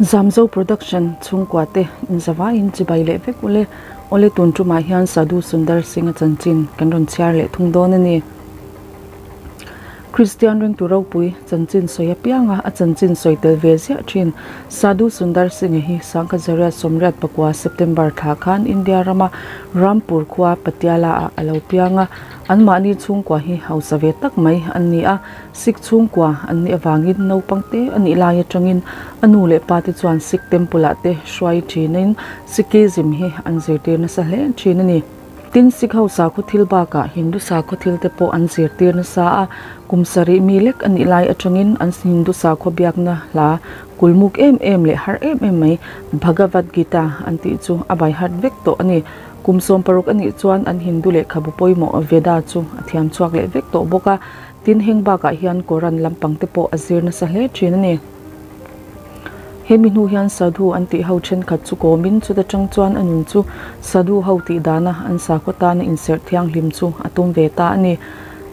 Zamzo Production chhungkua te inzavaiin chibai leh vek ule. Awle tun tumah hian Sadhu Sundar Singh-a chanchin kan rawn chhiar leh thung dawn a ni. Kristian ringtu ropui chanchin sawi apianga a chanchin sawi tel ve ziah thin Sadhu Sundar Singh-a hi Sangkhazaria Sawmriat pakua September thla khan India rama Rampur khua Patiala-ah a lo piang a. Anmahni chhungkua hi hausa ve tak mai an ni a, Sikh chhungkua an nih avangin naupang te a nih lai atangin a nu leh pa te chuan Sikh temple-ah te hruai thinin Sikhism hi an zirtir nasa hle thin a ni. Tin, Sikh ho sakhaw thil bakah Hindu sakhaw thil te pawh an zirtir nasa a, kum sarih mi lek a nih lai atangin an Hindu sakhaw biakna hla kulmuk em em leh har em em mai Bhagavad Gita an tih chu a bai hat vek tawh a ni. Kum 60 a nih chuan an Hindu lehkhabu pawimawh Veda chu a thiam chhuak leh vek tawh bawk a, tin heng bakah hian Koran lampang te pawh a zir nasa hle thin a ni. He mi hnu hian Sadhu an tih ho thenkhat chu kawmin chuta tang chuan a nun chu Sadhu ho tih dana an sakhaw tana inserh thianghlim chu a tum ve ta a ni.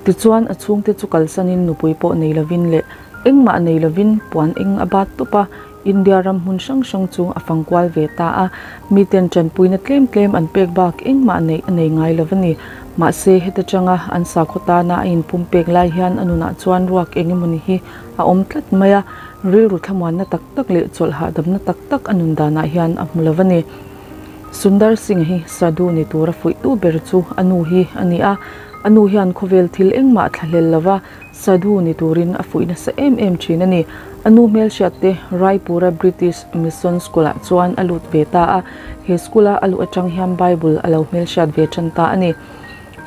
Tichuan a chhungte chu kalsanin nupui pawh nei lovin leh engmah nei lovin puan eng a bat tawp a, India ram hmun hrang hrang chu a fang kual ve ta a, miten tanpuina tlem tlem an pek bak engmah neih a nei ngai lo a ni. Mahse, heta tanga an sakhaw tana a inpum pek lai hian a nunah chuan ruak eng emawni hi a awm tlat mai a, rilru thlamuanna tak tak leh chawlh hahdamna tak tak a nun danah hian a hmu lo a ni. Sundar Singh hi Sadhu ni tura fuihtu ber chu a nu hi a ni a, a nu hian khawvel thil engmah thlahlel lova Sadhu ni turin a fuih nasa em em thin a ni. A nu hmelhriat te Raipura British Mission School ah chuan a lut ve ta a, he school a a luh atang hian Bible a lo hmelhriat ve tan ta a ni.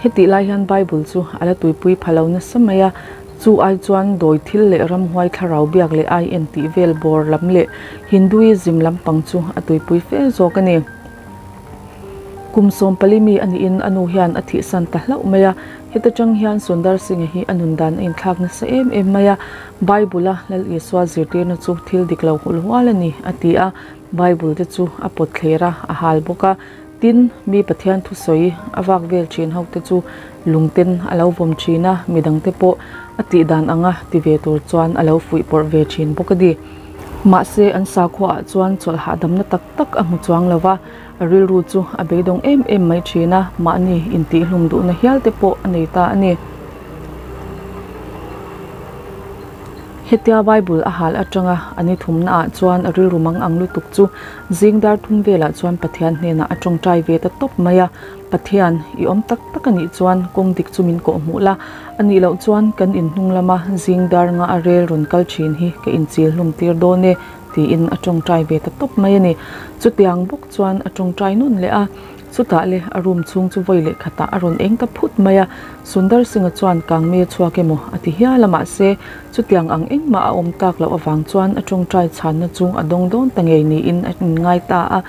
Hetih lai hian Bible chu a la tuipui pha lo nasa mai a, chu ai chuan dawi thil leh ramhuai thlarau biak leh ai en tih vel bawr lam leh Hinduism lampang chu a tuipui fe zawk a ni. Kum 14 mi a niin a nu hian a thihsan ta hlauh mai a, heta tang hian Sundar Singh-a hi a nun dan a inthlak nasa em em mai a, Bible-a Lal Isua zirtirna chu thil dik lo hul hual a ni a ti a, Bible te chu a pawt thler a, a hal bawk a, tin, mi Pathian thusawi a vak vel thin ho te chu lungten a lo vawm thin a, midangte pawh a tih dan anga ti ve tur chuan a lo fuihpawrh ve thin bawk a ni. Mahse, an sakhuaah chuan chawlh hahdamna tak tak a hmu chuang lo va, a rilru chu a beidawng em em mai thin a, mahni intihhlum duhna hial te pawh a nei ta a ni. Hetia Bible a hal atanga a ni thumna ah chuan a rilru mang ang lutuk chu zing dar thum velah chuan Pathian hnenah a tawngtai ve ta tawp mai a, Pathian, i awm tak tak a nih chuan kawng dik chu min kawhhmuh la, a nih loh chuan kan inhnung lama zing dar nga a rel rawn kal thin hi ka inchil hlum tir dawn e, tiin a tawngtai ve ta tawp mai a ni. Chutiang bawk chuan a tawngtai nawn leh a, chutah le a room chhung chu vawi leh khatah a rawn eng ta phut mai a, Sundar Singh-a chuan kangme chhuak emaw a ti hial a, mahse chutiang ang engmah a awm tak loh avang chuan a tawngtai chhanna chu a dawng dawn ta ngei niin a inngai ta a,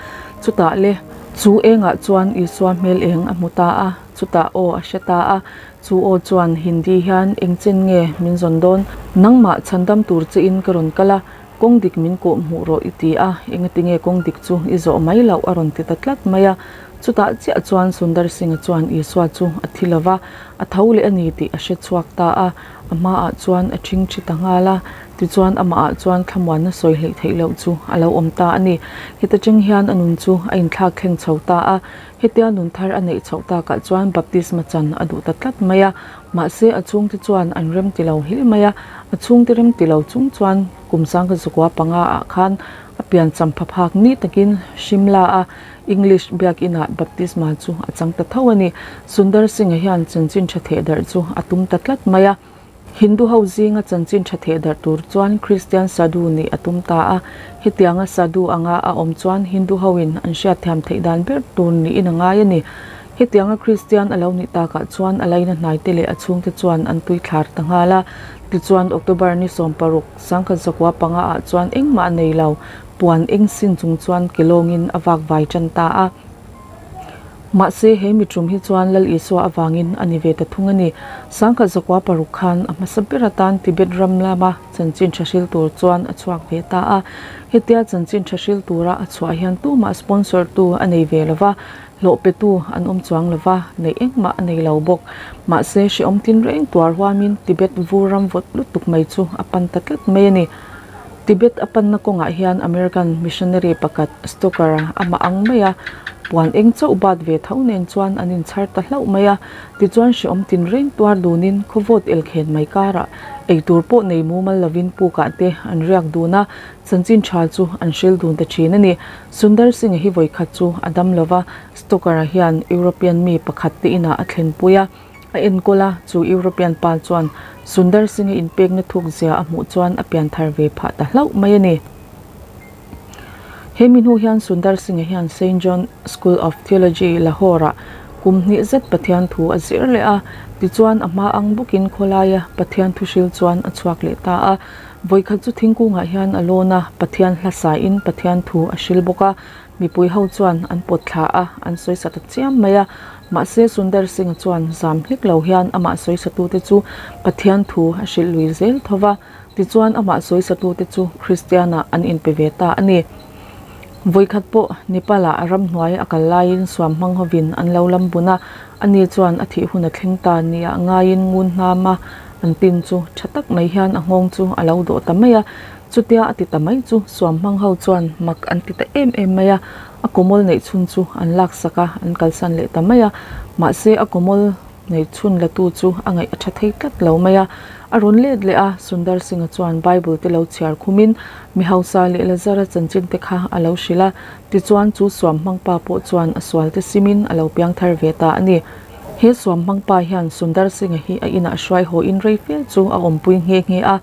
chutah le chu engah chuan Isua hmel eng a hmu ta a, chutah aw a hre ta a, Chu aw chuan Hindi hian eng chen nge min zawn dawn? Nangmah chhandam tur che in ka rawn kal a, kawng dik min kawh hmuh rawh i ti a, engati nge kawng dik chu i zawh mai loh a rawn ti ta tlat mai a. Chutah chiah chuan Sundar Singh-a chuan Isua chu a thi lo va, a tho leh a ni tih a hre chhuak ta a, a hmaah chuan a ṭhing ṭhi ta nghal a, tichuan amahah chuan thlamuanna sawi hleih theih loh chu a lo awm ta a ni. Heta ṭang hian a nun chu a inthlak thleng chho ta a, Hetia nun thar a neih chhoh takah chuan baptisma chan a duh ta tlat mai a, mahse a chhungte chuan an rem ti lo hle mai a, a chhungte rem ti lo chung chuan kum sangka zakua panga ah khan a pian champha phak ni takin Shimla a English biakinah baptisma chu a chang ta tho a ni. Sundar Singh-a hian chanchin tha theh darh chu a tum ta tlat mai a. Hindu ho zinga chanchin tha theh darh tur chuan Kristian Sadhu nih a tum ta a, hetianga Sadhu anga a awm chuan Hindu hoin an hriatthiam theih dan ber tur niin a ngai a ni. Hetianga Kristian a lo nih takah chuan a laina hnaite leh a chhungte chuan an tui thlar ta nghal a, tichuan October ni 16, 1905 ah chuan engmah nei lo, puan eng sin chung chuan ke lawngin a vak vai tan ta a. Mahse, he mitrum hi chuan Lal Isua avangin a ni ve ta thung a ni. 1906 khan a hmasa ber atan Tibet ram lama chanchin tha hril tur chuan a chhuak ve ta a. Hetia chanchin tha hril tura a chhuah hian tumah sponsor tu a nei ve lova, hlawh petu an awm chuang lova, neih engmah a nei lo bawk. Mahse, hrehawm tin reng tuar huamin Tibet vur ram vawt lutuk mai chu a pan ta tlat mai a ni. Tibet a panna kawngah hian American missionary pakhat Stoker-a amah ang maia puan eng chauh bat ve tho nen chuan an inchhar ta hlauh mai a. Tichuan hrehawm tinreng tuar dunin khawvawt elkhen mai karah eitur pawh nei mumal lovin pukah te an riak dun a, chanchin tha chu an hril dun ta thin a ni. Sundar Singh-a hi vawikhat chu a dam lova, Stoker-a hian European mi pakhat te inah a thlenpui a. A enkawl a, chu European pa chuan Sundar Singh-a inpekna thuk zia a hmuh chuan a pian thar ve phah ta hlauh mai a ni. He mi hnu hian Sundar Singh-a hian Saint John School of Theology, Lahore-ah kum hnih zet Pathian thu a zir leh a, tichuan a hma ang bawkin khawlaia Pathian thu hril chuan a chhuak leh ta a. Vawikhat chu thingkungah hian a lawn a, Pathian hla sain Pathian thu a hril bawk a. Mipui ho chuan an pawt thla a, an sawisa ta chiam mai a. Mahse Sundar Singh chuan zam hlek lo hian amah sawisatute chu Pathian thu a hrilh lui zel tho va, tichuan amah sawisatute chu Kristianah an inpe ve ta a ni. Vawikhat pawh Nepal-ah ramhnuai a kal laiin suam hmang hovin an lo lam bun a, ani chuan a thih hun a thleng ta nia ngaiin ngun hnama an tin chu tha tak mai hian a nghawng chu a lo dawh ta mai a. Chutia a ti ta mai chu suam hmang ho chuan mak an ti ta em em mai a, a kawmawl neih chhun chu an lak sak a, an kalsan leh ta mai a. Mahse a kawmawl neih chhun la tu chu a ngaih a tha thei tlat lo mai a. A rawn let leh a, Sundar Singh-a chuan Bible te lo chhiar khumin mi hausa leh Lazara chanchin te kha a lo hrilh a, tichuan chu suam hmang pa pawh chuan a sual te simin a lo piang thar ve ta a ni. He suam hmang pa hian Sundar Singh-a hi a inah hruai haw in rei fel chu a awmpui nghe nghe a.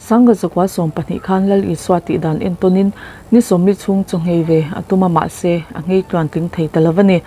Sangha zakua 12 khan Lal Isua tih dan entawnin ni sawmli chhung chu nghei ve a tum a mahse a nghei tluan tling thei ta lo a ni.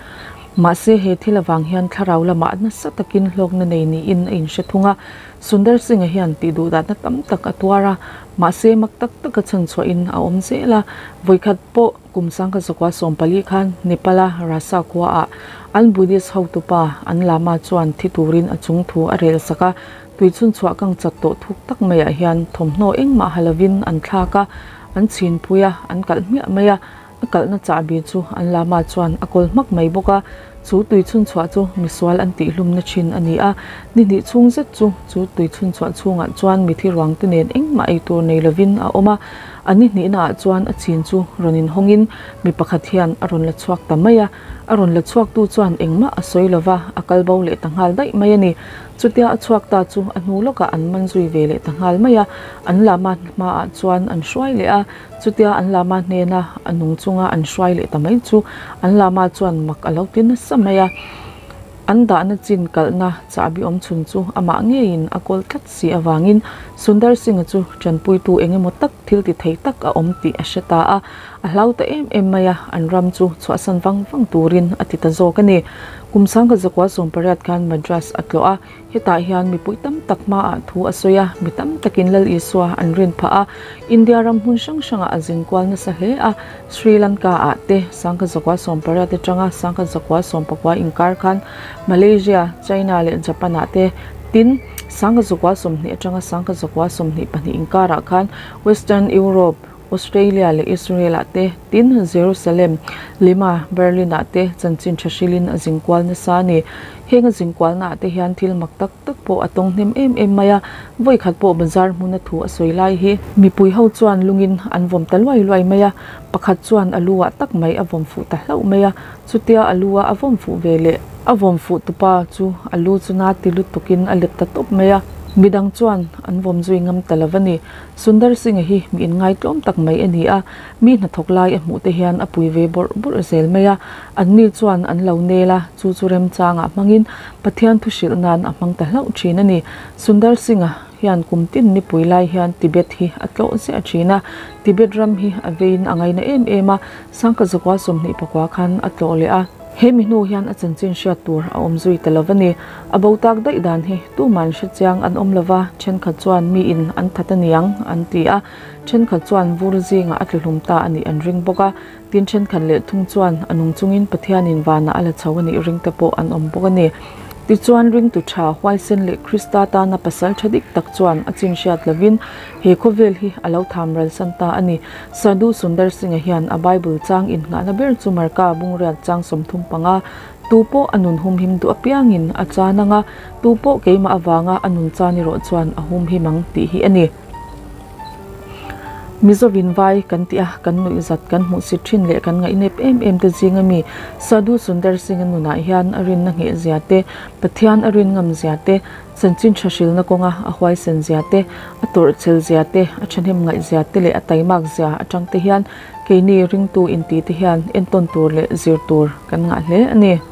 Mahse he thil avang hian thlarau lamah nasa takin hlawkna nei niin a inhre thung a. Sundar Singh-a hian tih duh dahna tam tak a tuar a, mahse mak tak taka chhanchhuahin a awm zel a. Vawikhat pawh kum sangha zakua 14 khan Nepal-a Rasa khuaah an Buddhist hotupa an Lama chuan thi turin a chung thu a rel sak a. Tui chhun chhuah kang chat tawh thuk tak maiah hian thawmhnaw engmah ha lovin an thlak a, an chhinpui a, an kalh hmiah mai a, a kalhna chahbi chu an lama chuan a kawl hmak mai bawk a, chu tui chhun chhuah chu misual an tihhlumna thin a ni a, ni hnih chhung zet chu chu tui chhun chhuah chhungah chuan mithi ruang te nen engmah ei tur nei lovin a awm a, a ni hnihna ah chuan a chin chu rawn inhawngin mi pakhat hian a rawn la chhuak ta mai a, a rawn la chhuaktu chuan engmah a sawi lova, a kal bo leh ta nghal daih mai a ni. Chutia a chhuak ta chu a hnu lawkah an man zui ve leh ta nghal mai a, an lama hmaah chuan an hruai leh a, chutia an lama hnena a nung chunga an hruai leh ta mai chu an lama chuan mak a lo ti nasa mai a, an dahna chin kalhna chahbi awm chhun chu amah ngeiin a kawl tlat si avangin Sundar Singh-a chu tanpuitu eng emaw tak thil ti thei tak a awm tih a hre ta a, a hlau ta em em mai a, an ram chu chhuahsan vang vang turin a ti ta zawk a ni. Kum sangkhat zakua 18 khan Madras a tlawh a, hetah hian mipui tam tak hmaah thu a sawi a, mi tam takin Lal Isua an rin phah a, India ram hmun hrang hrangah a zin kual nasa hle a, Sri Lanka ah te sangkhat zakua 18 atanga sangkhat zakua 19 inkar khan Malaysia, China leh Japan ah te tin sangkhat zakua 20 atanga sangkhat zakua 22 inkarah khan Western Europe, Australia leh Israel-ah te, tin Jerusalem, Lima, Berlin-ah te chanchin tha hrilhin a zingkual nasa a ni. Heng a zingkualnaah te hian thil mak tak tak pawh a tawng hnem em em mai a, vawikhat pawh bazar hmuna thu a sawi lai hi. Mipui ho chuan lungin an vawm ta luai luai mai a, pakhat chuan a lu-ah tak mai a vawm fuh ta hlauh mai a, chutia a lu-a a vawm fuh ve leh a vawm fuh tupa chu a lu chu na ti lutukin a let ta tawp mai a, midang chuan an vawm zui ngam ta lo va ni. Sundar Singh-a hi mi inngai tlawm tak mai a ni a, mi hnathawk lai a hmuh te hian a pui ve bawrh bawrh zel mai a, anni chuan an lo nel a, chu chu remchangah hmangin Pathian thu hrilh nan a hmang ta hlauh thin a ni. Sundar Singh-a hian kum tin nipui lai hian Tibet hi a tlawh ziah thin a, Tibet ram hi a veiin a ngaina em em a, Sangkhat zakua 24 khan a tlawh leh a. He mi hnu hian a chanchin hriat tur a awm zui ta lo a ni. A bo tak daih dan hi tuman hre chiang an awm lova, thenkhat chuan mi in an that a niang an ti a, thenkhat chuan vur zingah a tluhlum ta a nih an ring bawk a, tin thenkhat leh thung chuan a nung chungin Pathianin vanah a la chho a nih ring te pawh an awm bawk a ni. Tichuan ringtu tha huaisen leh Krista tana pasal tha dik tak chuan a chin hriat lovin he khawvel hi a lo tham ralsan ta a ni. Sadhu Sundar Singh-a hian a Bible chang innghahna ber chu Marka bungriat chang 35 tu pawh a nun humhim duh apiangin a chan anga tu pawh keimah avanga a nun chan erawh chuan a humhim ang tih hi a ni. Mizovin vai kan tih a, kan nuih zat, kan hmuhsit thin leh kan ngaihnep em em te zinga mi Sadhu Sundar Singh-a nunah hian a rinna ngheh zia te, Pathian a rin ngam zia te, chanchin tha hrilna kawnga a huaisen zia te, a tawrhchel zia te, a thahnem ngaih zia te leh a taimak zia atang te hian keini ringtu inti te hian entawn tur leh zir tur kan ngah hle a ni.